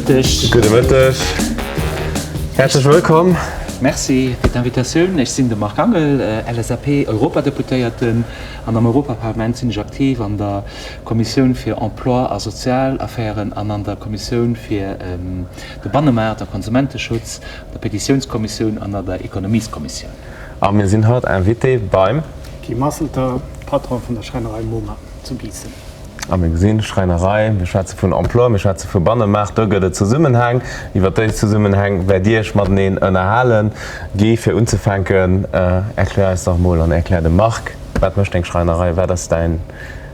Mëtteg. Gudde Mëtteg. Häerzlech wëllkomm. Merci fir d'Invitatioun. Ech sinn de Marc Angel, LSAP-Europadeputéierten an am Europaparlament sinn ech aktiv an der Kommissioun fir Emploi a Sozialaffären an an der Kommissioun fir de Bannemaart a Konsumenteschutz, der Petitiounskommissioun an an der Ekonomieskommissioun. A mir sinn haut Invité beim. Guy Masselter, Patron vun der Schräinerei Moma zu Biissen. A mir gesinn, Schräinerei, mir schwätze vun Emploi, mir schwätze vu Bannemaart, do gëtt et Zesummenhäng. Iwwer déi Zesummenhäng wäert Dir Iech mateneen ënnerhalen. Guy, fir unzefänken, erklär eis dach mol an erklär dem Marc, wat mécht deng Schräinerei, wat ass däin,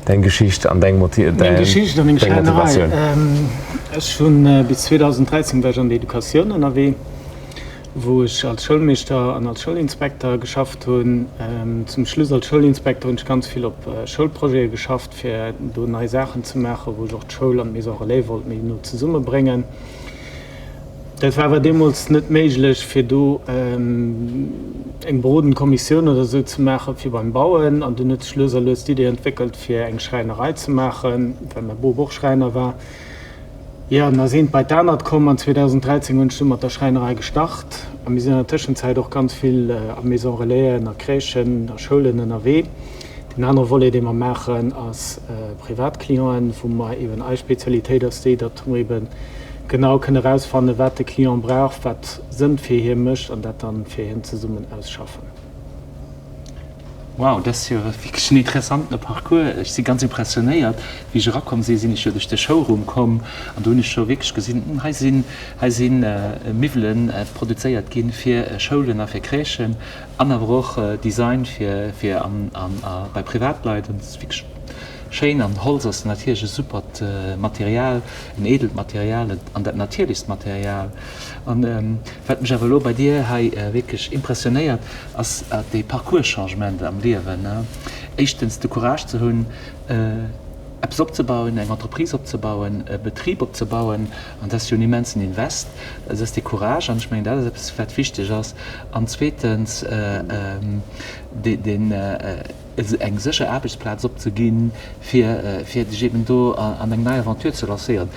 deng Geschicht an deng Meng Geschicht a meng Schräinerei? Ech hunn bis 2013 war ech an der Educatioun ënnerwee. wou ech als Schoulmeeschter an als Schoulinspekter geschafft hunn. Zum Schluss als Schoulinspekter hunn ech ganz vill op Schoulprojete geschafft, fir do nei Saachen ze maachen, wou ech och d'Schoul an d'Maison Relais wollt méi no zesummebréngen. Dat war awer deemools net méiglech, fir do eng berodend Kommissioun oder esou ze maachen, fir beim Bauen. An dunn huet sech lues a lues d'Idee entwéckelt, fir eng Schräinerei ze maachen, well mäi Bop och Schräiner war. Jo, an da ass eent bei d'anert komm an 2013 hunn ech du mat der Schräinerei gestart a mir sinn an der Tëschenzäit och ganz vill a Maison Relaisen, a Crèchen, a Schoulen ënnerwee. Deen anere Volet, dee mer maachen, ass Privatclienten, wou mer eben, eis Spezialitéit ass déi, datt mer eben genau kënne erausfannen, wat de Client brauch, wat Sënn fir hie mécht an dat dann fir hien zesummen ausschaffen. Wow, dat ass jo wierklech en interessantene Parcours. Ech si ganz impressionéiert. Wéi ech erakomm sinn, sinn ech jo duerch de Showroom komm an do hunn ech scho wierklech gesinn, hm, hei sinn, hei si Miwwelen produzéiert gi fir Schoulen a fir Crèchen an awer och Design fir, fir an, an a bei Privatleit. An et ass wierklech schéin. An Holz ass natierlech e supert Material, en eedelt Material an dat natierlechst Material. An wat mech awer elo bei dir hei wierklech impressionéiert, ass dee Parcours-Changement am Liewen. Éischtens de Courage ze hunn, eppes opzebauen, eng Entreprise opzebauen, e Betrib opzebauen, an dat ass jo en immensen Invest. Dat ass dee Courage, an ech mengen, dat ass eppes, wat wichteg ass. An zweetens deen, eng sécher Aarbechtsplaz opzeginn, fir dech eben do an eng nei Aventure ze lancéieren.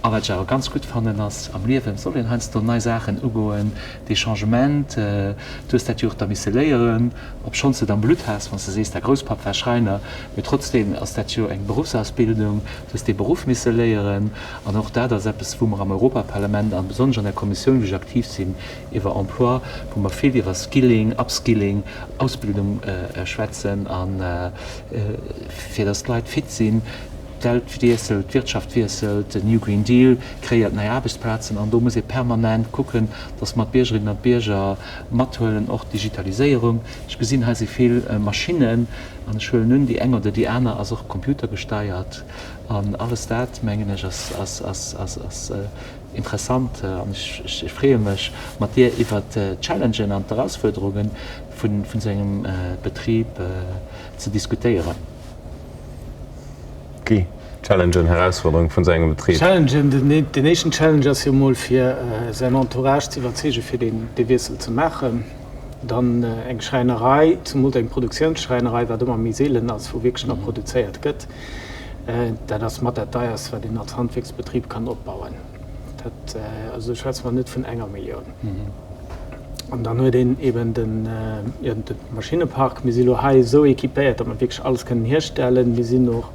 A wat ech awer ganz gutt fannen ass, am Liewen soll een heiansdo nei Saachen ugoen, dee Changement, du hues dat jo och da misse léieren, obschonns de et am Blutt has, wann s de sees, däi Grousspapp war Schräiner, mee trotzdeem ass dat jo eng Beruffsausbildung, du hues dee Beruff misse léieren. An och dat ass eppes, wou mer am Europaparlament a besonnesch an der Kommissioun, wou ech aktiv sinn, iwwer Emploi, wou mer vill iwwer Skilling, Upskilling, Ausbildung schwätzen a fir datt d'Leit fit sinn. D'Welt wiesselt, d'Wirtschaft wiesselt, den New Green Deal kreéiert nei Aarbechtsplazen an do muss ee permanent kucken, datt mer d'Biergerinnen an d'Bierger mathuelen, och d'Digitaliséierung. Ech gesinn, hei si vill Maschinnen an ech huelen un, déi eng oder déi aner ass och computergesteiert an alles dat, mengen ech, ass interessant an ech freeë mech, mat dir iwwert d'Challengen an d'Erausfuerderunge vun esou engem Betrib ze diskutéieren. Guy, Challengen, Herausforderung vun esou engem Betrib? Challengen, den éischten Challenge ass jo mol fir säin Entourage ze iwwerzeegen fir dee Wiessel ze maachen. Dann eng Schräinerei, zemools eng Produktiounsschräinerei, wat ëmmer méi seelen ass, wou wierklech nach produzéiert gëtt, dat ass mat dat deierst wat een als Handwierksbetrib kann opbauen. Dat, also do schwätze mer net vun enger Millioun. An dann huet een eben den, jo, de Maschinnepark. Mir si lo hei esou équipéiert, datt mer wierklech alles kënnen hierstellen. Mir sinn och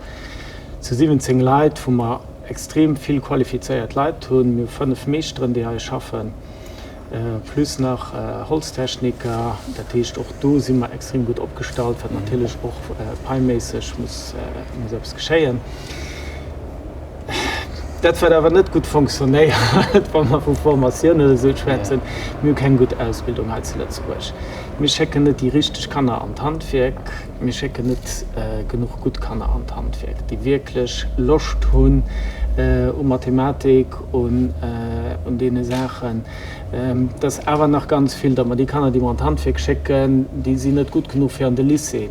zu 17 Leit, wou mer extrem vill qualifizéiert Leit hunn. Mir hu 5 Meeschteren, déi hei schaffen, plus nach Holztechniker. Dat heescht, och do si mer extrem gutt opgestallt, wat natierlech och paiméisseg muss, muss eppes geschéien. Dat wat awer net gutt fonctionnéiert, wa mer vu Formatioun oder esou schwätzen, mir hu keng gutt Ausbildung hei zu Lëtzebuerg. Mir schécken net déi richteg Kanner an d'Handwierk, mir schécken net genuch gutt Kanner an d'Handwierk, déi wierklech Loscht hunn u Mathematik, un deene Saachen. Et ass awer nach ganz vill, datt mer déi Kanner, déi mer an d'Handwierk schécken, déi sinn net gutt genuch fir an de Lycée.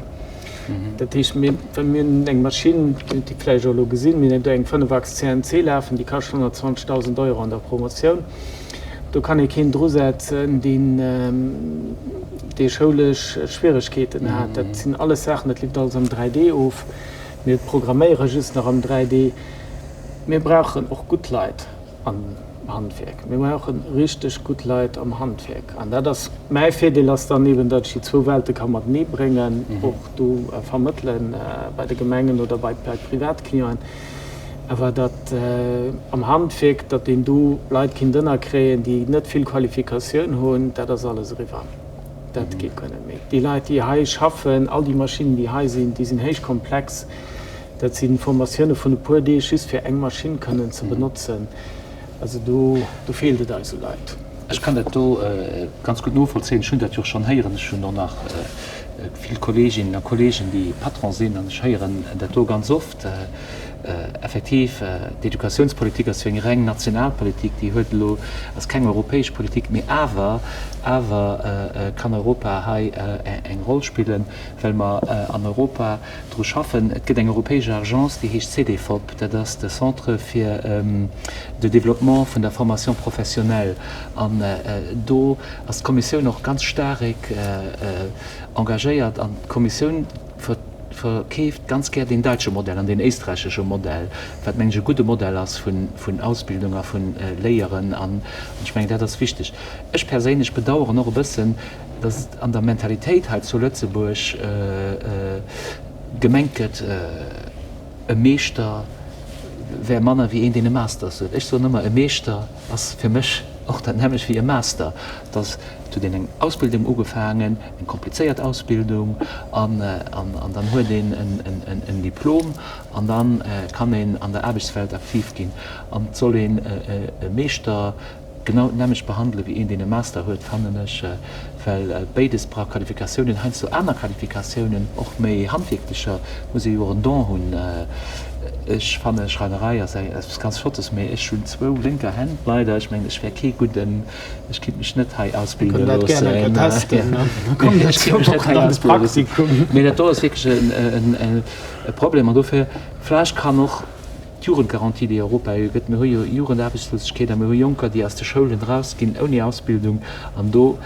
Dat heescht, mir, well mir hunn eng Maschinn, déi hutt Dir vläicht och elo gesinn, mir hunn do eng Fënnefachs CNC lafen, déi kascht 120.000 Euro an der Promotioun. Do kann ee keen drusetzen, deen, dee schoulesch Schwieregkeeten hat. Dat sinn alles Saachen, dat leeft alles am 3D of. Mir programméiere just nach am 3D. Mir brauchen och gutt Leit an. Handwierk. Mir brauche richteg gutt Leit am Handwierk. An dat ass mäi Virdeel ass dann eben, datt ech déi zwou Welte ka matenee bréngen, och do vermëttele bei de Gemengen oder bei Privatclienten. Awer datt am Handwierk, datt een do Leit kinnt ënnerkréien, déi net vill Qualifikatioun hunn, dat ass alles eriwwer. Dat geet guer net méi. Déi Leit, déi hei schaffen, all déi Maschinnen, déi hei sinn, déi sinn héich komplex. Dat si Formatioune vun e puer Deeg, just fir eng Maschinn kënnen ze benotzen. Also do, do feelt et eis u Leit. Ech kann dat do ganz gutt novollzéien. Ech hunn dat jo och schonn héieren. Ech hunn och nach vill Kolleeginnen a Kolleegen, déi Patron sinn, an ech héieren dat do ganz oft. Effektiv, d'Educatiounspolitik ass jo eng reng national Politik, déi huet elo, ass keng europäesch Politik, mee awer, awer kann Europa hei eng Roll spillen, well mer an Europa dru schaffen. Et gëtt eng europäesch Agence, déi heescht Cedefop, dat ass de Centre fir de Développement vun der Formation professionnelle. An do ass d'Kommissioun och ganz staarek engagéiert. An d'Kommissioun verkeeft ganz gär deen däitsche Modell an deen éisträichesche Modell, wat, mengen ech, e gudde Modell ass vun Ausbildung a vu Léieren. An ech mengen, dat ass wichteg. Ech perséinlech bedauern och e bëssen, dass et an der Mentalitéit hei zu Lëtzebuerg gemengt gëtt, e Meeschter wär manner wéi een, deen e Masters huet. Ech soen ëmmer, e Meeschter ass fir mech och dat nämmlecht wéi e Master. Et ass, et huet een eng Ausbildung ugefaangen, eng komplizéiert Ausbildung, an dann huet een en Diplom an da kann een an der Aarbechtswelt aktiv ginn. An et soll een e Meeschter Genau d'nämmlecht behandele wéi een, deen e Master huet, fannen ech, well béides brauch Qualifikatiounen, heiansdo aner Qualifikatiounen, och méi handwierklecher, muss ee jo och en Don hunn. Ech fanne Schreinerei ass eppes ganz Flottes, mee ech hunn zwou lénker Hänn, leider. Ech mengen, ech wär kee gudden, ech kinnt mech net hei ausbilde loossen. Mee dat do ass wierklech e Problem an dofir vläicht kann och, D'Jugendgarantie, déi Europa jo gëtt, mir hu jo Jugendaarbechtslosegkeet a mir hu Jonker, déi aus de Schoulen erausginn ouni Ausbildung, an do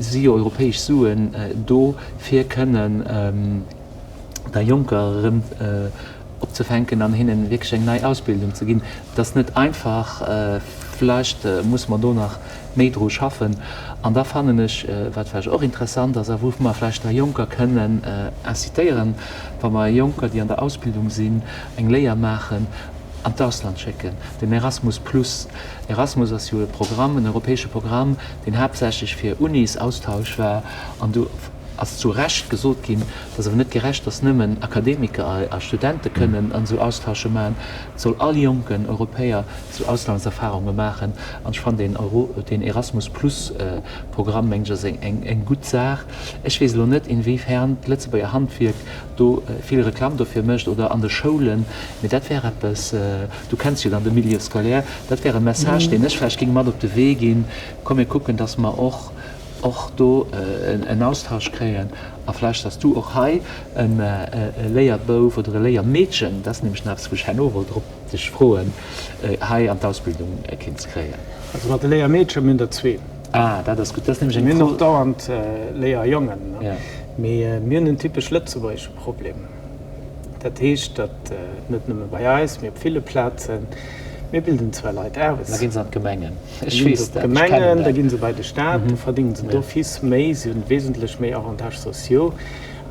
si jo europäesch Suen do, fir kënnen da Jonker erëm opzefänken an hinnen wierklech eng nei Ausbildung ze ginn. Et ass net einfach, vläicht muss mer do nach méi dru schaffen. An da fannen ech, wat vläicht och interessant ass a wou mer vläicht da Jonker kënnen incitéieren, wa mer Jonker, déi an der Ausbildung sinn, eng Léier maachen, an d'Ausland schécken, den Erasmus plus. Erasmus ass jo e Programm, en europäesche Programm, deen haaptsächlech fir Unis-Austausch war. An do ass zu Recht gesot ginn, et ass awer net gerecht, datt nëmmen Akademiker a Studente kënnen an esou Austausche maachen. Et soll all jonken Europäer esou Auslandserfarunge maachen. An ech fannen deen Erasmus plus Programm, mengen ech, ass eng gutt Saach. Ech weess elo net, inwiefern d'Lëtzebuerger Handwierk do vill Reklamm dofir mécht oder an de Schoulen, mee dat wär eppes, du kenns jo dann de Milieu scolaire, dat wär e Message, deen ech vläicht géing mat op de Wee ginn, Komm mir kucken, dass mer och och do en Austausch kréien a vläicht, dass du och hei e Léierbouf oder e Léiermeedchen, dat ass nämlech nach eppes, wou ech herno wollt drop dech froen, hei an d'Ausbildung kéints kréien. Also mat de Léiermeedche, mir hunn der zwee. Ah, dat ass gutt. Dat ass nämlech eng Mir hunn och dauernd Léierjongen, mee mir hunn en typesch lëtzebuergesche Problem. Dat heescht, datt net nëmme bei eis, mee op ville Plazen, mir bilden zwar Leit aus. Da ginn se an d'Gemengen. Ech weess dat, ech kennen dat. Da ginn se bei de Staat, do verdéngen se d'office méi, si hunn wesentlech méi Avantages sociaux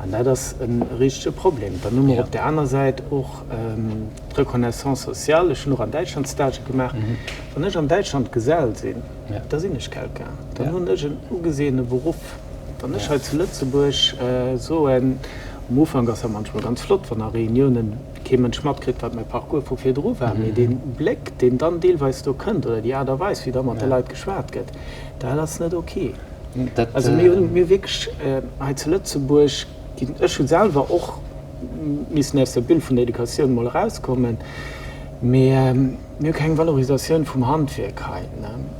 an dat ass e richtege Problem. Dann hu mer op där aner Säit och d'Reconnaissance sociale. Ech hunn och an Däitschland Stagë gemaach. Wann ech an Däitschland Gesell sinn, da sinn ech quelqu'un, dann hunn ech en ugeseene Beruff. Wann ech hei zu Lëtzebuerg soen, um Ufank ass dat manchmol ganz flott, wann a Reuniounen kee Mënsch matkritt, wat mäi Parcours vu virdru war, mee dee Bléck, deen dann deelweis do kënnt oder déi Aart a Weis, wéi da mat de Leit geschwat gëtt, dat ass net ok. Also mir hunn wierklech hei zu Lëtzebuerg, ech hu selwer och missen aus der Bulle vun der Educatioun mol erauskommen, mee Mir hu keng Valorisatioun vum Handwierk hei.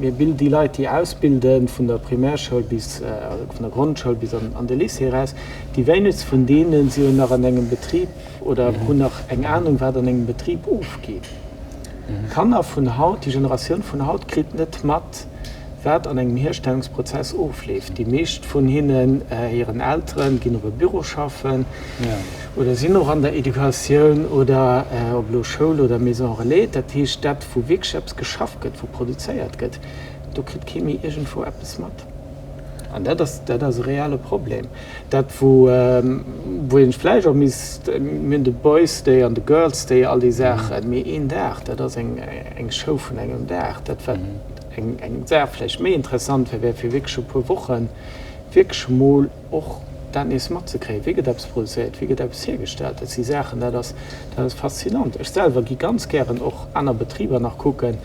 Mir bilden déi Leit, déi ausbilden, vun der Primärschoul bis, also vun der Grondschoul bis an de Lycée eraus, déi wéinegst vun deene si jo nach an engem Betrib oder hunn nach eng Anung, wat an engem Betrib ofgeet. D'Kanner vun haut, déi Generatioun vun haut kritt net mat. wat an engem Hierstellungsprozess ofleeft. Déi meescht vun hinnen, hiren Elteren, ginn op e Büro schaffen oder sinn och an der Educatioun oder ob elo Schoul oder Maison relais. Dat heescht, dat wou wierklech eppes geschafft gëtt, wou produzéiert gëtt, do kritt kee méi iergendwou eppes mat. An dat ass, dat ass e reelle Problem. Dat wou, wou een vläicht och misst, mir hunn de Boys Day an de Girls Day, all déi Saachen, mee een Dag, dat ass eng, eng Show vun engem Dag. Dat wat eng, eng Saach vläicht méi interessant wär, wär fir wierklech e puer Wochen wierklech emol och dat nees matzekréien, wéi gëtt eppes produzéiert, wéi gëtt eppes hiergestallt. Dat si Saachen, dat ass, dat ass faszinant. Ech selwer gi ganz gären och aner Betriber nach kucken.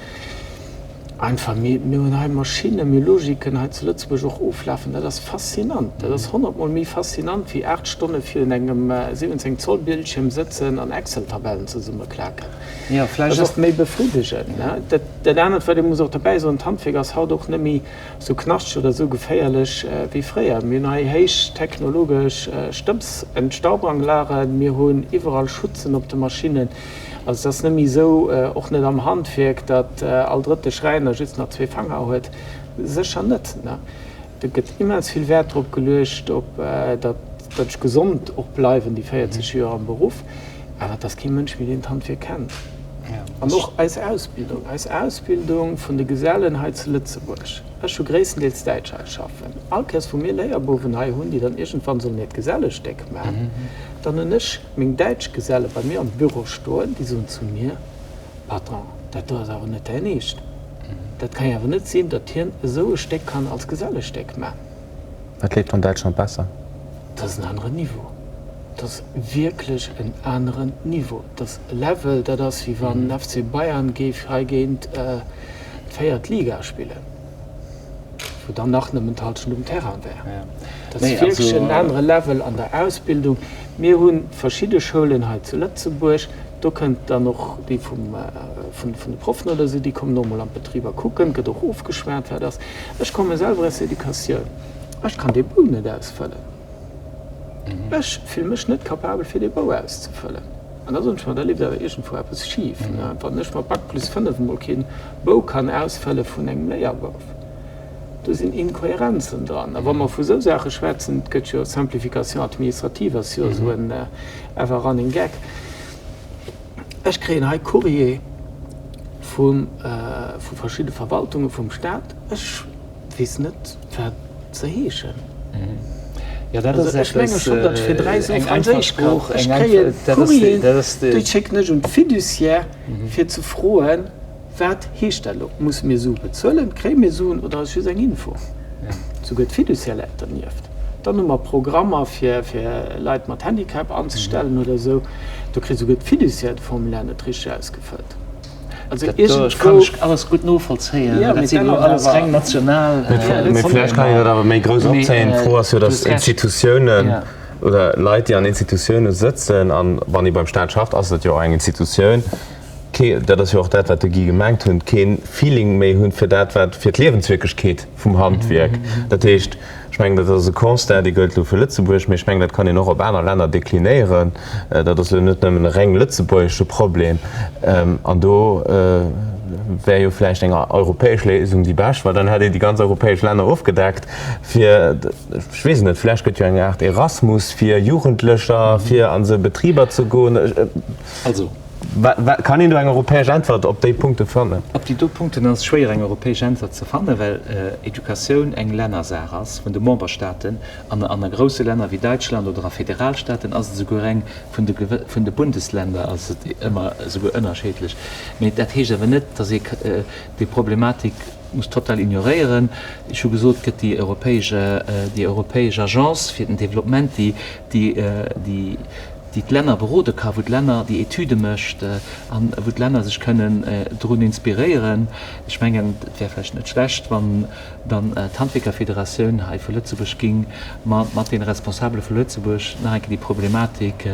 Einfach, mir hunn hei Maschinnen, mir Logiken hei zu Lëtzebuerg och oflafen, dat ass faszinant. Dat ass honnertmol méi faszinant wéi 8 Stonne virun engem 17 Zoll Bildschierm sëtzen an Excel-Tabellen zesummeklaken. Dat ass och méi befriddegend. Dat anert, wat ee muss och derbäi soen, d'Handwierk ass haut och net méi esou knaschteg oder esou geféierlech wéi fréier. Mir hunn hei héich technologesch Stëbs-Entstaubanlagen, mir hunn iwwerall Schutzen op de Maschinnen. Also et ass net méi esou, och net am Handwierk, datt all drëtte Schräiner just nach zwee Fanger huet. Sécher net. Do gëtt immens vill Wäert drop geluecht, op datt ech gesond och bleiwen déi 40 Joer am Beruff. Awer et ass kee Mënsch méi, deen d'Handwierk kennt. An och eis Ausbildung, eis Ausbildung vun de Gesellen hei zu Lëtzebuerg, ech hu gréisstendeels Däitscher hei schaffen, all Kéiers wou mir Léierbouwen hei hunn, déi dann iergendwann sollen hiert Gesellestéck maachen, dann hunn ech Meng däitsch Geselle bei mir am Büro stoen, déi soen zu mir, Patron, dat do ass awer net däin Eescht. Dat kann jo awer net sinn, datt hien esou e Stéck kann als Gesellestéck man. Wat leeft an Däitschland besser? Dat ass en aneren Niveau. Dat ass wierklech en aneren Niveau. Dat ass e Level, dat ass wéi wann den FC Bayern géif hei géint d'véiert Liga spillen. Wou dann nach nëmmen d'Halschent um Terrain wär. Dat ass wierklech en anere Level an der Ausbildung. Mir hu verschidde Schoulen hei zu Lëtzebuerg, do kënnt dann och déi vum, vun de Proffen oder esou, déi kommen och mol an d'Betriber kucken, gëtt och ofgeschwat wat ass. Ech komme selwer aus der Educatioun, ech kann dee Bou net ausfëllen. Ech fille mech net capabel fir dee Bou auszefëllen. An da soen ech mer, da leeft awer iergendwou eppes schif, wann ech mat Bac plus 5 emol kee Bou kann ausfëlle vun engem Léierbouf. Do sinn Inkohärenzen dran. A wa mer vu esou Saache schwätzen, et gëtt jo Simplification administrative ass jo esou en ever running gag. Ech kréien hei Courrier vu verschidde Verwaltunge vum Staat. Ech weess net, wat se heeschen. Also ech menge schonn, datt ech fir 3 Sue Franséisch kann. Ech kréie Courrieren, déi schécken ech un d'Fiduciaire, fir ze froen, Wat heescht dat elo? Musse mir Sue bezuelen? Kréie mir Suen oder ass et just eng Info? Souguer d'Fiduciaire läit dernieft. Dann hu mer Programmer fir Leit mat Handicap anzestellen oder esou. Do kritt souguer d'Fiduciaire de Formulaire net richteg ausgefëllt. Also iergendwou. Kann ech alles gutt novollzéien. Dat sinn elo alles reng national. Mee vläicht kann een dat awer méi grouss opzéien. D'Fro ass jo, datt Institutiounen oder Leit, déi an Institutioune sëtzen, an wann ee beim Staat schafft, ass et jo och eng Institutioun, kee, dat ass jo och dat, wat de Guy gemengt hunn, kee Feeling méi hunn fir dat, wat fir d'Liewenswierklechkeet vum Handwierk. Dat heescht, ech mengen, dat ass e Constat, dee gëllt elo fir Lëtzebuerg, mee ech mengen, dat kann een och op aner Länner deklinéieren. Dat ass elo net nëmmen e reng lëtzebuergesche Problem. An do wär jo vläicht eng europäesch Léisung déi bescht, well dann hätt een déi ganz europäesch Länner ofgedeckt fir, ech weess et net, vläicht gëtt jo eng Aart Erasmus fir Jugendlecher, fir an esou Betriber ze goen. Also. Kann een do eng europäesch Äntwert op déi Punkte fannen? Op déi do Punkten ass et schwéier eng europäesch Äntwert ze fannen, well Educatioun eng Lännersaach ass vun de Memberstaaten. An a grousse Länner wéi Däitschland oder a Federalstaaten ass et esouguer eng vun de vun de Bundesländer ass et ëmmer esouguer ënnerscheedlech. Mee dat heescht awer net, datt ee déi Problematik muss total ignoréieren. Ech hu gesot, et gëtt déi europäesch déi europäesch Agence fir den Développement, déi déi déi déi d'Länner berode ka, wou d'Länner déi Etüde mécht an wou d'Länner sech kënnen drun inspiréieren. Ech mengen, et wär vläicht net schlecht, wann dann d'Handwierkerfederatioun hei vu Lëtzebuerg ging mat deene Responsabele vu Lëtzebuerg nach eng Kéier déi Problematik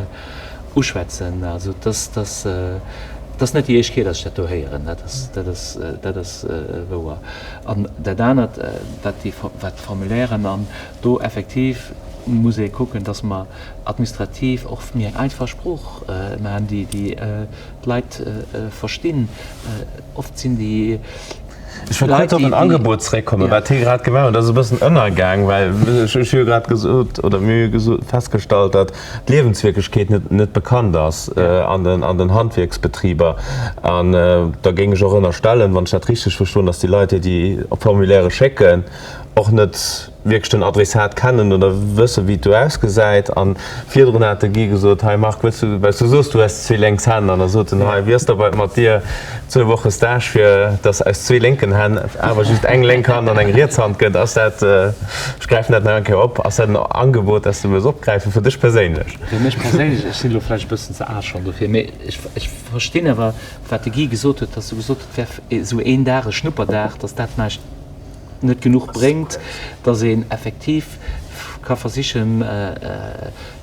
uschwätzen. Also dass, dass, et ass net déi éischt Kéier, dass ech dat do héieren, dat ass, dat ass, dat ass wouer. An dat anert, wat déi, wat d'Formulairen an do effektiv muss ee kucken, dass mer administrativ och méi eng einfach Sprooch maachen, déi déi d'Leit verstinn. Oft sinn déi. Ech wëll kuerz op en Angebot zeréckkommen, wat hie grad gemaach huet. Dat ass e bëssen ënnergaang, well ech hu jo grad gesot, oder mir hu gesot, festgestallt, datt d'Liewenswierklechkeet net, net bekannt ass an den, an den Handwierksbetriber. An da géing ech och ënnerstellen, wann ech dat richteg verstoen, datt déi Leit, déi déi Formulaire schécken, och net wierklech den Adressat kennen oder wëssen, wéi et do ausgesäit. An virdrun hat de Guy gesot, Hei Marc, wëlls du, well s du soos, du häss zwee lénks Hänn, an da sot en, Hei, wéi ass da bei mat dir zwou Woche Stage, fir dass aus zwee lénken Hänn awer just eng lénk Hand an eng riets Hand gëtt? Ass dat, ech gräifen dat nach eng Kéier op, ass dat en Angebot, dat s du wëlls opgräifen, fir dech perséinlech? Fir mech perséinlech, ech sinn elo vläicht e bëssen ze al schonn dofir, mee ech, ech verstinn awer, wat de Guy gesot huet, dass e gesot huet, et wär esou een Dag, e Schnupperdag, dass dat näischt net genuch bréngt, dass een effektiv ka versichen,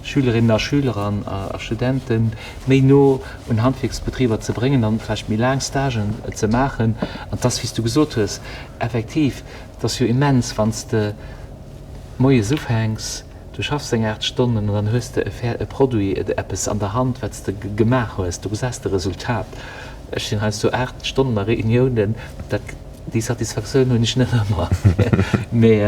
Schülerinnen a Schüler an a Studente méi no un Handwierksbetriber ze bréngen an vläicht méi laang Stagen ze maachen. An 't ass, wéi s du gesot hues, effektiv, 't ass jo immens, wann s de moies ufänks, du schaffs eng 8 Stonnen an dann hues de e Produit, eppes an der Hand, wat s de gemaach hues, du gesäis de Resultat. Ech sinn heiansdo 8 Stonnen a Reuniounen, dat. Déi Satisfaktioun hunn ech net ëmmer, mee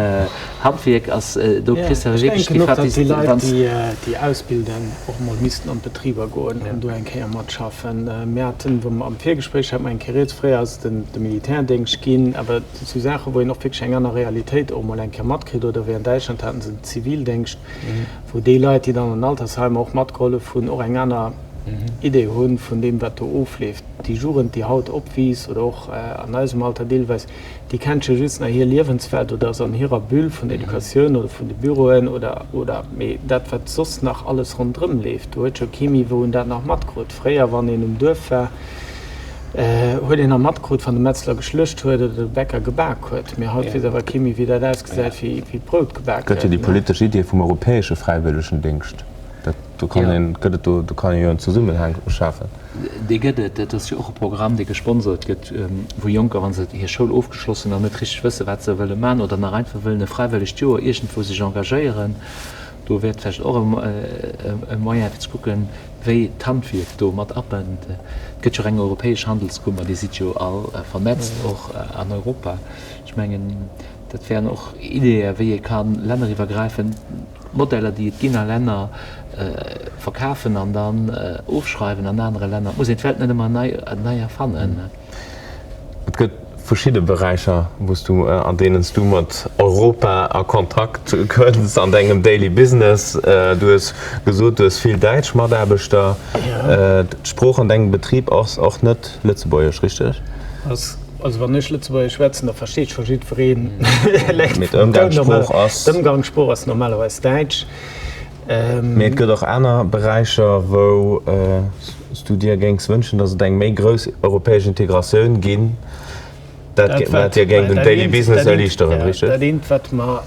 Handwierk ass, do kriss de wierklech déi Satisfaktioun. Ech denken och, datt déi Leit, déi ausbilden, och emol missten an d'Betriber goen an do eng Kéier matschaffen. Mir haten, wou mer am Virgespréich hate mer eng Kéier rieds, fréier ass et de Militärdéngscht ginn, awer et si Saachen, wou een och wierklech eng aner Realitéit och emol eng Kéier matkritt. Oder wéi an Däitschland haten se den Zivildéngscht, wou déi Leit, déi dann an Altersheimer och matgehollef hunn, och eng aner Idee hunn vun deem, wat do ofleeft. Déi Jugend, déi haut opwiisst oder och an eisem Alter deelweis, déi kennt jo just nach hir Liewenswelt oder ass an hirer Bulle vun der Educatioun oder vun de Büroen oder, oder. Mee dat, wat soss nach alles ronderëm leeft, do huet jo kee méi wou en dat nach matkrut. Fréier, wann een um Duerf war, huet een nach matkrut, wann de Metzler geschluecht huet oder de Bäcker gebak huet. Mee haut weess awer kee méi, wéi dat ausgesäit, wéi d'Brout gebak gëtt. Gëtt jo déi politesch Idee vum europäesche Fräiwëllegendéngscht. Dat, do kann een, gëtt et do, do kann ee jo en Zesummenhang schafen. Dee gëtt et. Dat ass jo och e Programm, dee gesponsert gëtt, wou Jonker, wa se hir Schoul ofgeschloss hunn an net richteg wësse wat se wëlle man oder nach einfach wëllen e fräiwëllegt Joer iergendwou sech engagéieren, do wär et vläicht och e Moyen fir ze kucken, wéi d'Handwierk do mat abënnt. Et gëtt jo och eng europäesch Handelskummer, Dir sidd jo all vernetzt och an Europa. Ech mengen, dat wären och Ideeë wéi ee ka länneriwwergräifend Modeller, déi et ginn a Länner, verkafen an dann ofschreiwen an anere Länner. Et muss een d'Welt net ëmmer nei erfannen. Et gëtt verschidde Beräicher, wou s du, an deenen s du mat Europa a Kontakt kënns an dengem Daily Business. Du hues gesot, du hues vill däitsch Mataarbechter. D'Sprooch an dengem Betrib ass och net Lëtzebuergesch, richteg? Also wann ech Lëtzebuergesch schwätzen, da versteet scho jiddwereen. Mee d'Ëmgangssprooch ass? D'Ëmgangssprooch ass normalerweis Däitsch. Mee et gëtt och aner Beräicher, wou s du dir géings wënschen, datt et eng méi grouss europäesch Integratioun ginn, dat wat dir géing den Daily Business erliichteren, richteg? Dat eent, wat mer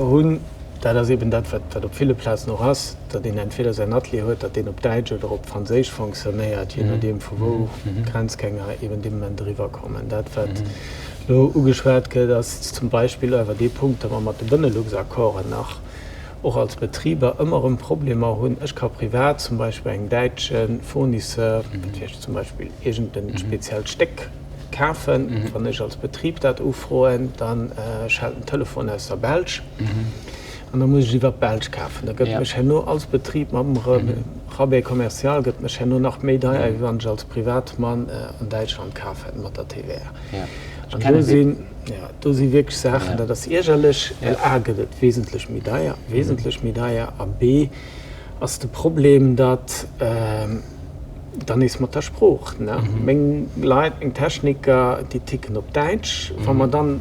hunn, dat ass eeben dat, wat op ville Plazen och ass, datt een entweder säin Atelier huet, datt deen op Däitsch oder op Franséisch fonctionnéiert, jee nodeem vu wou d'Grenzgänger eben dee Moment eriwwer kommen. Dat wat elo ugeschwat gëtt, ass zum Beispill awer dee Punkt, datt mer mat de Benelux-Accorden nach och als Betriber ëmmer erëm Problemer hunn. Ech ka privat zum Beispill engem däitsche Fournisseur, wat weess ech, zum Beispill iergend e speziellt Stéck kafen. Wann ech als Betrib dat ufroen, da schellt den Telefon aus der Belsch. An da muss ech iwwer d'Belsch kafen. Da gëtt mech herno als Betrib mam Rabais commercial gëtt mech herno nach méi deier, wéi wann ech als Privatmann an Däitschland kaf hätt mat der TVA. An do sinn, jo, do si wierklech Saachen, dat ass iergerlech, well a gëtt et wesentlech méi deier, wesentlech méi deier, a b ass de Problem, datt, Dann nees mat der Sprooch, ne? Meng Leit, meng Techniker, déi ticken op Däitsch. Wa mer dann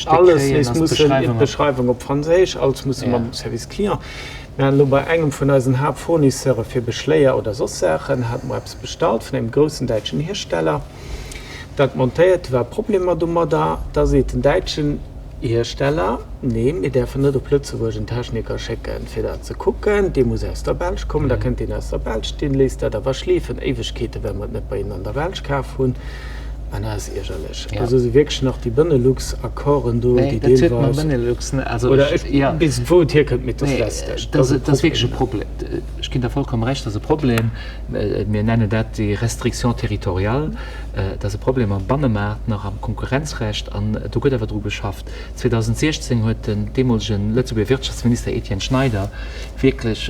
alles nees mussen, d'Beschreiwung op Franséisch, alles musse mam Service Client. Mir haten elo bei engem vun eisen Haaptfournisseure fir Beschléier oder soss Saachen, hate mer eppes bestallt vun engem groussen däitschen Hiersteller. Dat montéiert, war Problemer domadder. Da seet den däitschen Hiersteller, Nee, mir däerfen net op Lëtzebuerg en Techniker schécken, fir dat ze kucken. Dee muss aus der Belsch kommen. Da kënnt deen aus der Belsch, dee léisst dat awer schleefen, Éiwegkeeten, well mer et net bei hinnen an der Belsch kaf hunn. An dat ass iergerlech. Also si wierklech nach déi Benelux-Accorden do, déi deelweis, oder ech weess net, wou et hierkënnt, mee et ass lästeg. Dat ass wierklech e Problem. Ech ginn der vollkomm Recht, dat ass e Problem. Mir nennen dat déi Restriction territoriale. Dat ass e Problem am Bannemaart, nach am Konkurrenzrecht, an do gëtt awer dru geschafft. 2016 huet den deemolege Lëtzebuerger Wirtschaftsminister Etienne Schneider wierklech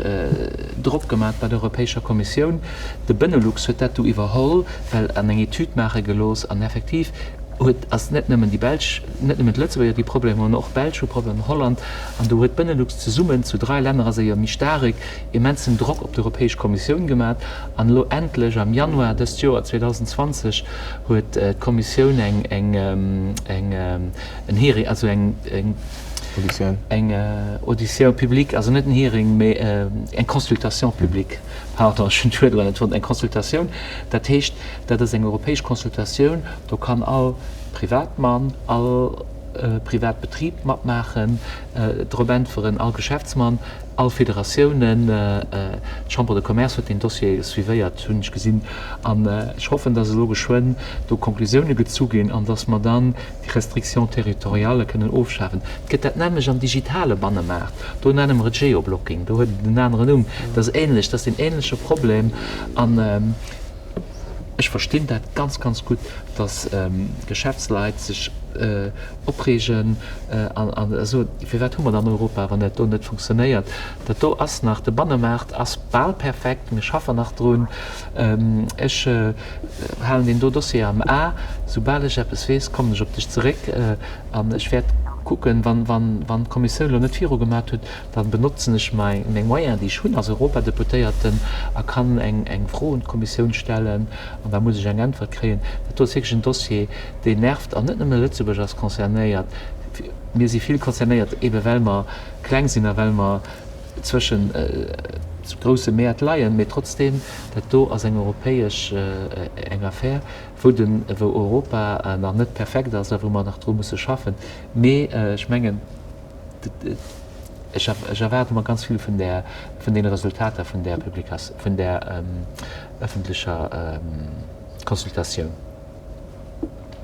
Drock gemaach bei der Europäescher Kommissioun. De Benelux huet dat du iwwerholl, well an eng Etüd maache gelooss an effektiv huet, ass net nëmmen déi Belsch, net nëmmen d'Lëtzebuerger déi Problemer hunn, och d'Belsch hu Problemer, Holland, an do huet d'Benelux zesummen, zu drai Länner ass ee jo méi staarek, immensen Drock op d'Europäesch Kommissioun gemat an elo endlech am Januar dëst Joer 2020 huet d'Kommissioun eng eng eng en Hearing, also eng eng Auditioun. Eng Audition publique, also net en Hearing, mee eng Consultation publique, pardon, ech hunn d'Wuert elo net fonnt, eng Consultatioun. Dat heescht, dat ass eng europäesch Consultatioun, do kann all Privatmann, all Privatbetrib matmaachen, drop äntweren, all Geschäftsmann. All Federatiounen, d'Chambre de Commerce huet deen Dossier suivéiert, hunn ech gesinn. An ech hoffen, dass elo geschwënn do Konklusioune gezu ginn an dass mer dann déi Restriction territoriale kënnen ofschafen. Et gëtt dat nämmlecht am digitale Bannemaart, do nenne mer et Geoblocking, do huet et en aneren Numm. Dat ass ähnlech, dat ass deen ähnleche Problem. An ech verstinn dat ganz, ganz gutt, dass Geschäftsleit sech opreegen an esou, firwat hu mer dann Europa, wann dat do net funktionéiert? Dat do ass nach, de Bannemaart ass bal perfekt, mir schaffen nach drun. Ech halen deen do Dossier am A. Soubal ech eppes weess, kommen ech op dech zeréck an ech wäert kucken, wann, wann, wann d'Kommissioun elo net virugemat huet, da benotzen ech meng Moyens, déi ech hunn als Europadeputéierten a kann eng, eng Fro un d'Kommissioun stellen an da muss ech eng Äntwert kréien. Dat do ass wierklech en Dossier, deen nervt, an net nëmme Lëtzebuerg ass concernéiert, mir si vill concernéiert, ebe well mer kleng sinn a well mer zwëschen grousse Mäert leien, mee trotzdeem, dat do ass eng europäesch eng Affär, wou den, wou Europa nach net perfekt ass a wou mer nach dru musse schaffen. Mee ech mengen, ech erwaarde mer ganz vill vun där, vun deene Resultater vun där Publikatioun, vun där ëffentlecher Consultatioun.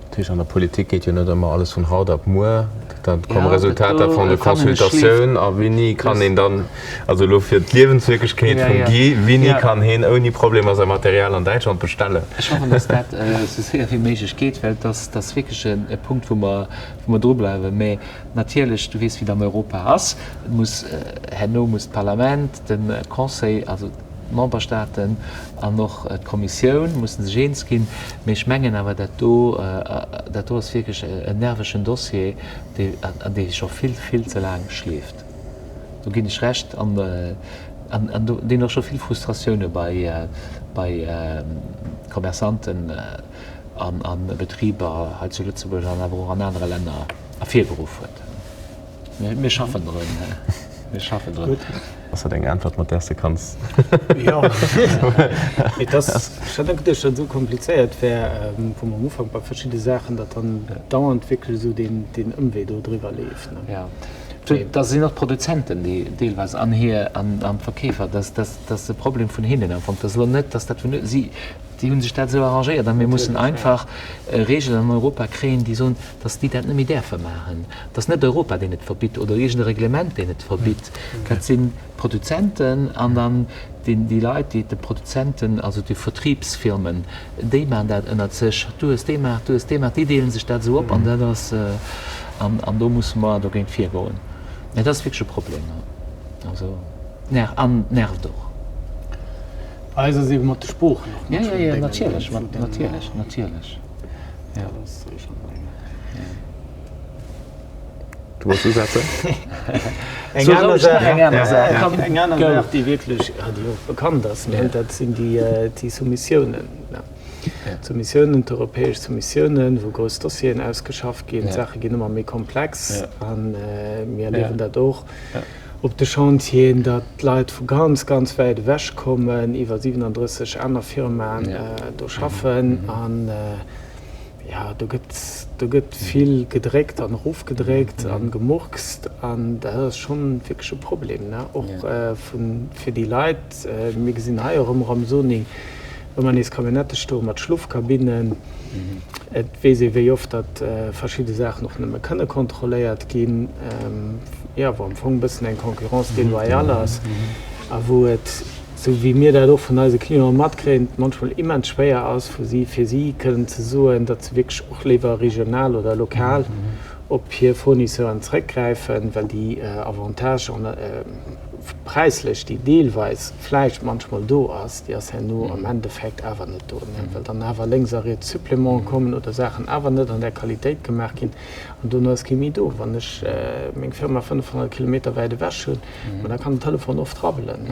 Dat heescht, an der Politik geet jo net ëmmer alles vun haut op muer. Da komme Resultater vun de Consultatioun a wéini kann een dann, also elo fir d'Liewenswierklechkeet vum Guy, wéini kann heen ouni Problemer säi Material an Däitschland bestellen? Ech hoffen, datt dat esou séier wéi méiglech geet, well et ass wierklech e Punkt, wou mer, wou mer drubleiwen. Mä natierlech, du weess, wéi et an Europa ass, et muss, herno muss d'Parlament, de Conseil, also d'Memberstaaten an och d'Kommissioun musse sech eens ginn. Mee ech mengen awer, dat do, dat do ass wierklech en nervegen Dossier, dee, an dee scho vill, vill ze laang schleeft. Do ginn ech Recht. An, an do, deen och scho vill Frustratioune bei, bei Commerçanten an a Betriber hei zu Lëtzebuerg an awer och an anere Länner ervirgeruff huet. Mir schaffen drun. Mir schaffen drun. Ass dat eng Äntwert, mat där s de kanns? Jo, mee et ass, ech hat net geduecht, datt et esou komplizéiert wär, wou mer am Ufank bei verschidde Saachen, datt dann dauernd wierklech esou deen, deen Ëmwee do driwwer leeft, ne? Jo, da sinn och d'Produzenten, déi deelweis an hir, an d'Verkeefer, dat, dat, dat ass de Problem vun hinnen am Fong. Dat ass elo net, datt dat vun si, déi hu sech dat esou arrangéiert a mir mussen einfach Regeln an Europa kréien, déi soen, datt déi dat net méi däerfe maachen. Et ass net Europa, deen et verbitt, oder iergend e Reglement, deen et verbitt. Dat sinn d'Produzenten an dann déi Leit, déi de Produzenten, also de Vertriebsfirmen, déi maachen dat ënnert sech. Du hues dee Maart, du hues dee Maart, déi deele sech dat esou op an dat ass, an do musse mer dogéint virgoen. Mä dat ass wierklech e Problem. Also, an nervt och. Eis ass eebe mat de Sproochen och mat. Jo, jo, natierlech, natierlech, natierlech. Du wolls usetzen? Eng aner Saach, eng aner Saach, eng aner Saach, déi wierklech, déi och bekannt ass, dat sinn déi Soumissiounen. D'Soumissiounen, d'europäesch Soumissiounen, wou grouss Dossieren ausgeschafft ginn. D'Saache ginn ëmmer méi komplex a mir erliewen dat och op de Chantieren, datt d'Leit vu ganz, ganz wäit ewech kommen, iwwer 37 aner Firmaen do schaffen. An jo, do gëtt, do gëtt vill gedréckt an erofgedréckt a gemurkst. An dat ass schonn wierklech e Problem, ne, och vu fir déi Leit. Mir gesinn hei och ëmmer am Zoning. Ëmmer nees Camionnettë stoe mat Schlofkabinnen. Et weess ee wéi oft datt verschidde Saachen och nëmme kënne kontrolléiert ginn, jo, wou am Fong e bëssen eng Concurrence déloyale ass a wou et, esou wéi mir dat och vun eise Clienten matkréien, munchmol immens schwéier ass vu si, fir si kënnen ze soen, datt se wierklech och léiwer regional oder lokal op hir Fournisseuren zréckgräifen, well déi Avantagen präislech, déi deelweis vläicht manchmol do ass, déi ass herno am Endeffekt awer net do, well dann awer lénks a riets Supplémenten kommen oder Saachen awer net an där Qualitéit gemaach ginn an dono ass kee méi do. Wann ech meng Firma 500 Kilometer wäit ewech hunn, ma da kann den Telefon oft rabbelen.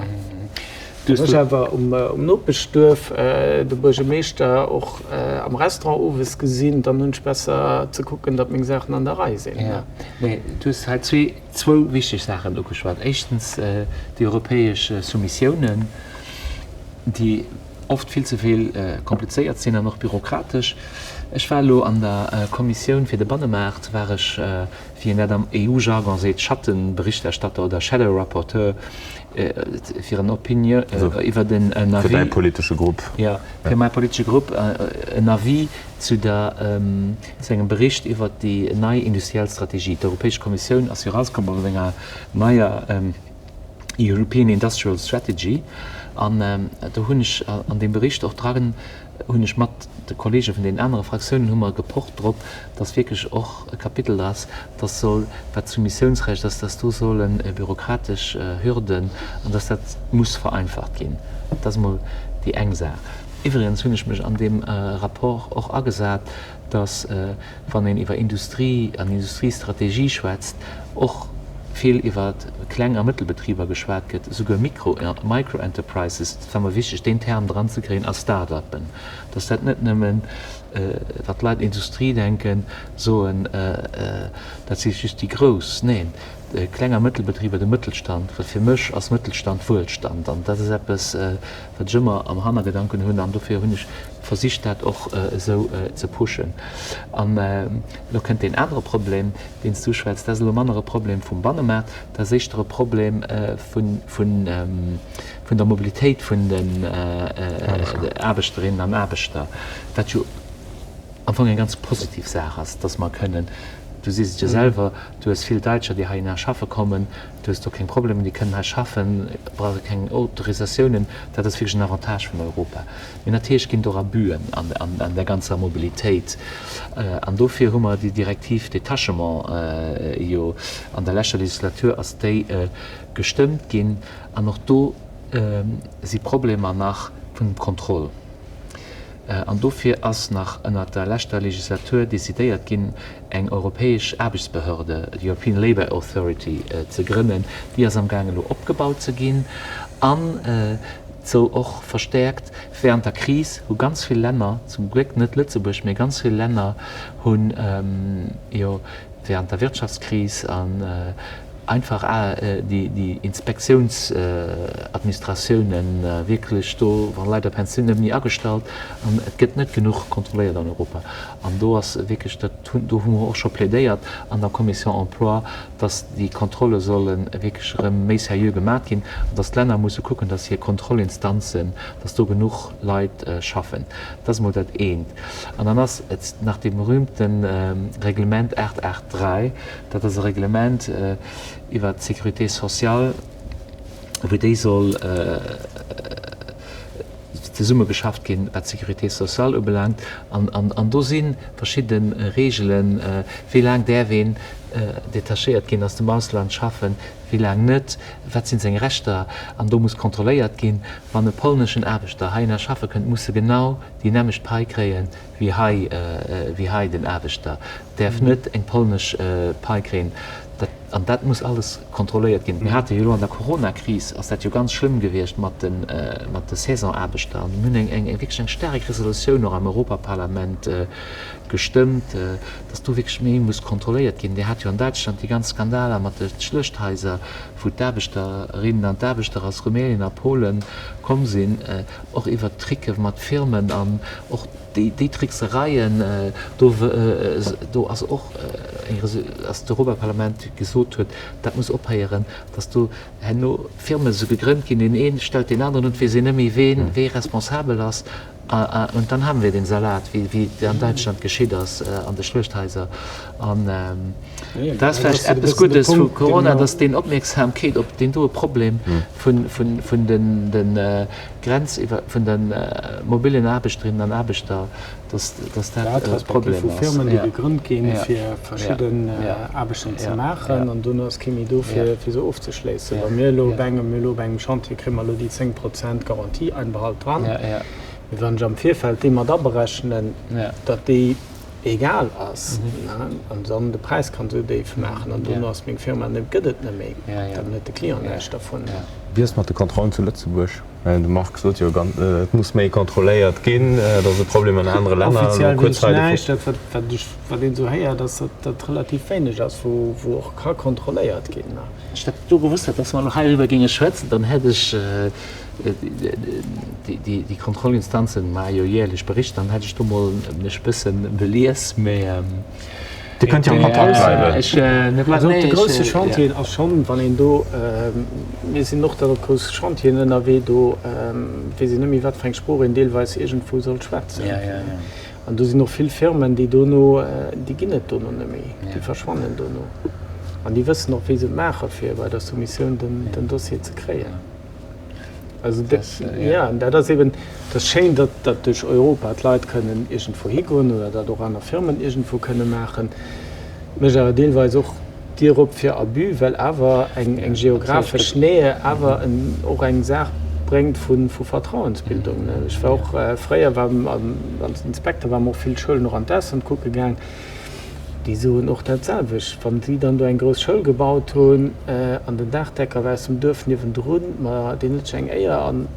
Wann ech awer um Nopeschduerf de Buergermeeschter och am Restaurant owes gesinn, dann hunn ech besser ze kucken, datt meng Saachen an der Rei sinn. Jo, mee du hues hei zwee Zwou wichteg Saachen ugeschwat. Éischtens déi europäesch Soumissiounen, déi oft vill ze vill komplizéiert sinn an och bürokratesch. Ech war elo an der Kommissioun fir de Bannemaart, war ech, wéi een dat am EU-Jargon seet, Schattenberichterstatter oder Shadow Rapporteur fir en Opinion iwwert en Avis. Fir däi politesche Grupp. Jo, fir mäi politesche Grupp en Avis zu der, zu engem Bericht iwwert déi nei industriell Strategie. D'Europäesch Kommissioun ass jo erauskomm mat enger neier European Industrial Strategy an do hunn ech an deem Bericht och dran, hunn ech mat de Kollege vun deenen anere Fraktiounen hu mer gepocht drop, dass wierklech och e Kapitel ass, dass soll, wat d'Soumissiounsrecht ass, dass do solle bürokratesch Hürden an dass dat muss vereinfacht ginn. Dat ass emol déi eng Saach. Iwwregens hunn ech mech an deem Rapport och agesat, dass, wann een iwwer Industrie an Industriestrategie schwätzt, och vill iwwer Kleng a Mëttelbetriber geschwat gëtt, esouguer Micro, Micro-enterprises, et war mer wichteg, deen Term dranzekréien, a Start-upen, dass dat net nëmmen, wat d'Leit Industrie denken, soen, dat si just déi Grouss. Neen, Kleng a Mëttelbetriber, de Mëttelstand, well fir mech ass Mëttelstand Wuelstand an dat ass eppes, wat ech ëmmer am Hannergedanken hunn an dofir hunn ech versicht dat och esou ze pushen. An elo kënnt deen anere Problem, deen s du uschwätz, dat ass elo manner e Problem vum Bannemaart, dat ass éischter e Problem vun der Mobilitéit vun den Aarbechterinnen an Aarbechter, wat jo am Fong eng ganz positiv Saach ass, dass mer kënnen, du sees et jo selwer, du hues vill Daitscher, déi heihinner schaffe kommen, Du hues do keng Problemer, déi kënnen hei schaffen, brauche keng Autorisatiounen. Dat ass wierklech en Avantage vun Europa. Mee natierlech ginn et och Abüen an där ganzer Mobilitéit. An dofir hu mer déi Direktiv Détachement jo an der leschter Legislatur ass déi gestëmmt ginn. An och do si Problemer nach vun dem Contrôle. An dofir ass nach ënnert der leschter Legislatur decidéiert ginn, eng europäesch Aarbechtsbehörde, d'European Labour Authority, ze grënnen. Déi ass amgaang elo opgebaut ze ginn an soll och verstäerkt. Während der Kris hu ganz vill Länner, zum Gléck net Lëtzebuerg, mä ganz vill Länner hunn jo während der Wirtschaftskris an einfach déi Inspektiounsadministratiounen wierklech do wa Leit a Pensioun net méi agestallt an et gëtt net genuch kontrolléiert an Europa. An do ass wierklech, dat hunn, do hu mer och scho plädéiert an der Commission Emploi, dass déi Kontrolle solle wierklech erëm méi seriö gemat ginn an dass d'Länner musse kucken, dass hir Kontrollinstanzen, dass do genuch Leit schaffen. Dat ass emol dat eent. An dann ass et nach dee berühmte Reglement 883, dat ass e Reglement iwwert d'Sécurité sociale, wou déi soll zesummegeschafft ginn, wat d'Sécurité sociale ubelaangt. An do si verschidde Reegelen, wéi laang däerf een detachéiert ginn aus dem Ausland schaffen, wéi laang net, wat sinn seng Rechter. An do muss kontrolléiert ginn, wann e polneschen Aarbechter heihinner schaffe kënnt, muss e genau déi nämmlecht Pai kréien wéi hei, wéi hei den Aarbechter däerf net eng polnesch Pai kréien. Dat, an dat muss alles kontrolléiert ginn. Mir hate jo elo an der Coronakris, ass dat jo ganz schlëmm gewiescht mat de, mat de Saisonaarbechter. An mir hunn eng, eng, wierklech eng staark Resolutioun och am Europaparlament gestëmmt, dass do wierklech méi muss kontrolléiert ginn. Dir hat jo an Däitschland déi ganz Skandaler mat de Schluechthaiser, wou d'Aarbechterinnen an d'Aarbechter aus Rumänien a Polen komm sinn. Och iwwert Tricke mat Firmen an och déi Tricksereien, do do ass och eng ass d'Europaparlament gesot huet, dat muss ophéieren, datt do herno Firme sou gegrënnt ginn, deen ee stellt deen aneren un, et weess een net méi ween wee responsabel ass. Und dann haben wir den Salat, wéi et an Däitschland geschitt ass an de Schluechthaiser. An dat ass vläicht eppes Guddes vu Corona, datt deen Opmierksamkeet op deen doe Problem vun de Grenziwwer, vun de mobillen Aarbechterinnen an Aarbechter, datt dat e Problem ass. Vu Firmen, déi gegrënnt ginn, fir verschidden Aarbechten ze maachen, an dono ass kee méi do, fir se ofzeschléissen. Wa mir elo op engem, mir elo op engem Chantier kréie mer elo déi 10 Prozent Garantieeinbehalt dran, mee wann ech am Virfeld déi mat aberechnen, datt déi egal ass, an dann de Präis kann esou déif maachen, an dono ass meng Firma net, gëtt et net méi, dann huet de Client näischt dervun. Wéi ass et mat de Kontrollen zu Lëtzebuerg? De Marc sot jo, et muss méi kontrolléiert ginn, et ass e Problem an anere Länner. Offiziell weess ech näischt. Dat, wat een esou héiert, ass, datt dat relativ wéineg ass, wou och ka kontrolléiert ginn. Wann ech dat do gewosst hätt, datt mer elo heiriwwer géinge schwätzen, dann hätt ech, déi Kontrollinstanzen maache jo jäerlech Berichter, dann hätt ech do mol mech e bësse belies. Mee. Dir kënnt jo am Kontakt bleiwen. Also op de grousse Chantieren ass schonn, wann een do, mir sinn och dann op grousse Chantieren ënnerwee, do weess een net méi, wat fir eng Sprooch een deelweis iergendwou soll schwätzen. An do sinn och vill Firmen, déi dono, déi ginn et dono net méi, déi verschwannen dono. An déi wëssen och, wéi se et maache fir bei der Soumissioun den Dossier ze kréien. Also dat, jo, an dat ass eben, et ass schéin, datt datt duerch Europa d'Leit kënnen iergendwou higoen oder datt och aner Firmen iergendwou kënne maachen, mécht awer deelweis och d'Dier op fir Abus, well awer eng eng geographesch Nähe awer en och eng Saach bréngt vu vu Vertrauensbildung. Ech war och fréier war als Inspekter war mer och vill Schoulen och an d'Ausland kucke gaang. Déi soen och dat selwecht, wann si dann do eng grouss Schoul gebaut hunn an den Daachdecker war aus dem Duerf niewendrun, ma deen huet sech eng Éier an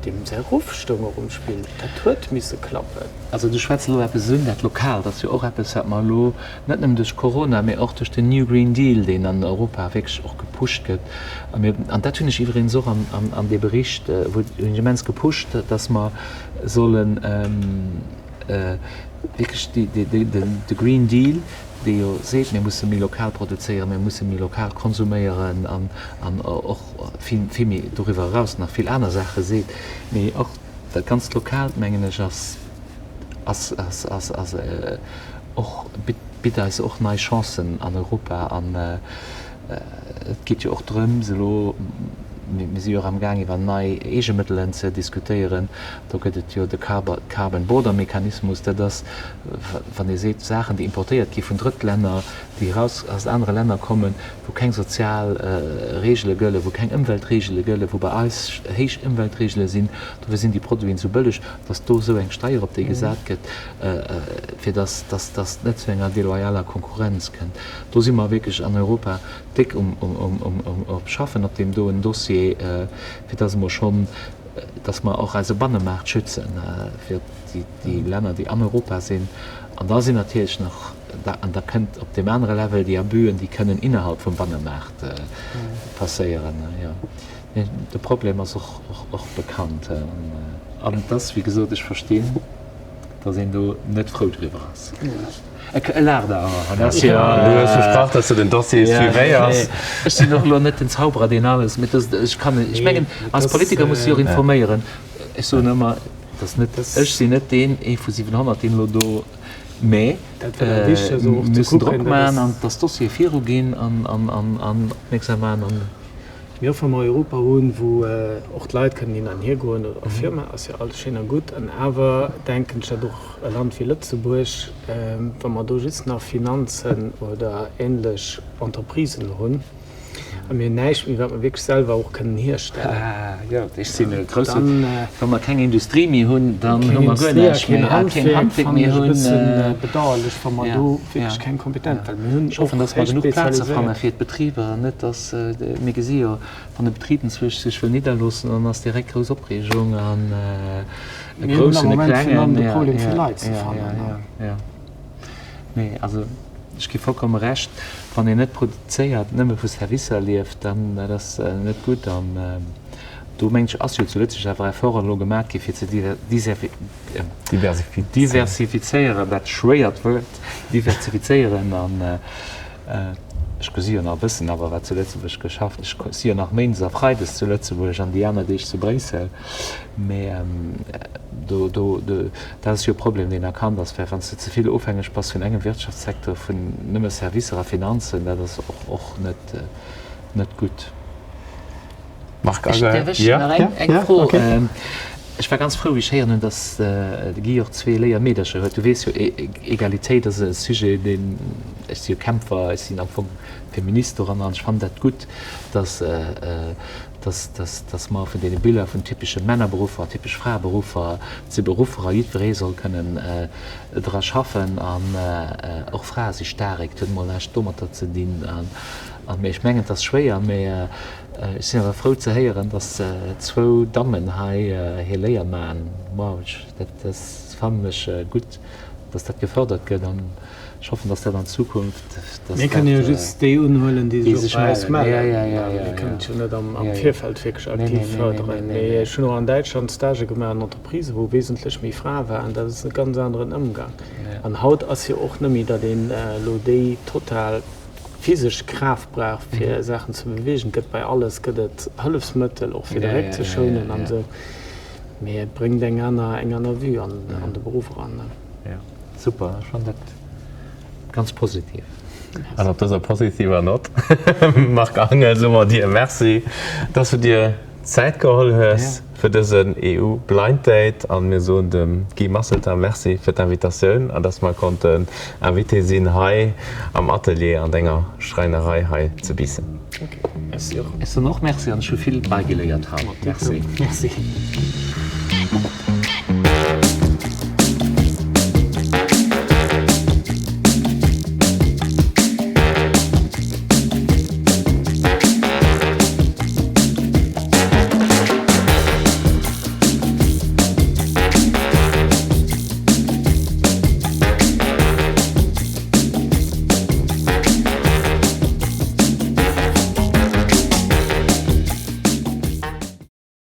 deem säi Ruff stoung och um Spill, dat huet misse klappen. Also du schwätz elo eppes un, dat Lokaalt ass jo och eppes, wat mer elo net nëmmen duerch Corona, mee och duerch den New Green Deal, deen an Europa wierklech och gepusht gëtt, a mir, an dat hunn ech iwweregens och an dee Bericht, wou hunn ech immens gepusht, dass mer sollen, wierklech de Green Deal, dee jo seet, mir musse méi lokal produzéieren, mir musse méi lokal konsuméieren an och vill, vill méi doriwwer eraus nach vill aner Saache seet, mee och dat ganzt Lokaalt, mengen ech, ass, ass, ass, ass, ass och, bitt eis och nei Chancen an Europa. An Et geet jo och drëms elo, mir si jo och amgaang iwwer nei Eegemëttelen ze diskutéieren, do gëtt et jo de Carbon Border Mechanismus, dat ass wann ee seet, Saachen déi importéiert gi vun Drëttlänner, déi eraus aus anere Länner kommen, wou keng sozial Reegele gëllen, wou keng Ëmweltreegele gëllen, wou bei eis héich Ëmweltreegele sinn, dofir sinn déi Produiten esou bëlleg, datt do esou eng Steier op déi gesat gëtt, fir datt datt et net zu enger deloyaler Konkurrenz kënnt. Do si mer wierklech an Europa déck um Schaffen op deem doen Dossier, fir dass emol schonn, dass mer och eise Bannemaart schützen fir déi Länner, déi an Europa sinn. An da sinn natierlech nach, an da kënnt op deem anere Level déi Abüen, déi kënnen innerhalb vum Bannemaart passéieren. Jo, de Problem ass och bekannt. An et ass, wéi gesot, ech verstinn, dass een do net frou driwwer ass. E laacht awer. Du hues versprach, dass du den Dossier suivéiers. Ech sinn och elo net den Zauberer, deen alles, mee dass ech kann, ech mengen, als Politiker muss de jo och informéieren. Ech soen ëmmer, dass net, ech sinn net deen ee vu 700, deen elo do, mä mir mussen Drock maachen an dass d'Dossiere viruginn an opmierksam maachen. Mee och wa mer Europa hunn, wou och d'Leit kënnen hin an hier goen oder och Firmen, ass jo alles schéin a gutt. An awer denken ech, datt och e Land wéi Lëtzebuerg, wa mer do just nach Finanzen oder ähnlech Entreprisen hunn a mir hunn näischt méi, wat mer wierklech selwer och kënnen hierstellen, Jo, ech sinn e grousse, wa mer keng Industrie méi hunn, dann hu mer guer näischt méi a keen Handwierk méi hunn. Keng Industrie a keen Handwierk fannen ech e bësse bedauerlech, wa mer do wierklech keng Kompetenz, well mir hunn Ech hoffen, och datt mer héich genuch Plaze fanne spezialiséiert. fir d'Betriber, net datt, mir gesi jo, wann e Betrib enzwousch sech wëll nidderloossen, dann ass direkt grouss Opreegung an e Mir hunn am groussen, e Moment virun klengen, allem de jo, Problem, fir jo, Leit ze jo, fannen. jo, jo. Nee, also ech gi vollkomme Recht, wann een net produzéiert, nëmme vu Servicer lieft, dann dat ass net gutt. An do mengen ech, ass jo zu Lëtzebuerg awer Efforten elo gemat gi fir ze diversifizéieren, dat schwéiert Wuert, diversifizéieren an. Ech gesi jo nach e bëssen awer wat zu Lëtzebuerg geschafft. Ech si jo nach méindes a freides zu Lëtzebuerg an déi aner Deeg zu Bréissel. Mee do, do, dat ass jo e Problem, deen erkannt ass, well wann s de ze vill ofhängeg bass vun engem Wirtschaftssecteur, vun nëmme Servicer a Finanzen, dat ass och, och net, net gutt. Marc Angel, Däerf ech nach eng, eng Fro? Ech war ganz frou, wéi ech héieren hunn, datt de Guy och zwee Léiermeedercher huet. Du weess jo, Egalitéit ass e Sujet, deen, ech si jo Kämpfer, ech sinn am Fong Feminist doranner an ech fannen dat gutt, datt, datt, datt, datt mer vun deene Biller vun typesche Männerberuffer a typesch Fraeberuffer zu Beruffer a jiddweree soll kënnen dra schaffen an och Frae si staark, et huet emol näischt domatter ze dinn. An, mee ech mengen, et ass schwéier, mee Ech sinn awer frou ze héieren, dass zwou Dammen hei hir Léier maachen. Wow, dat fannen ech gutt, dass dat gefördert gëtt an ech hoffen, dass dat an Zukunft, dass dat. Mir kënne jo just déi unhuelen, déi sech och bei eis mellen. Mir kënnen et jo net am Virfeld wierklech aktiv fërderen. Mee ech hunn och an Däitschland Stagë gemaach an Entreprisë wou wesentlech méi Frae waren. Dat ass e ganz aneren Ëmgang. An haut ass jo och net méi, datt een elo déi total. Physesch Kraaft brauch fir Saachen ze beweegen. Et gëtt bei alles gëtt et Hëllefsmëttel, och fir de Réck ze schounen an esou, mee et bréngt eng aner eng aner Vue an an de Beruff eran. Jo, super, ech fannen dat ganz positiv. An op dëser positiver Nott, Marc Angel, soe mer dir Merci, dass du dir Zäit geholl hues fir dësen EU Blind Date an mir soen dem Guy Masselter Merci fir d'Invitatioun an dass mer konnten Invité sinn hei am Atelier an denger Schräinerei hei zu Biissen. Ech soen och Merci an ech hu vill beigeléiert haut. Merci. Merci.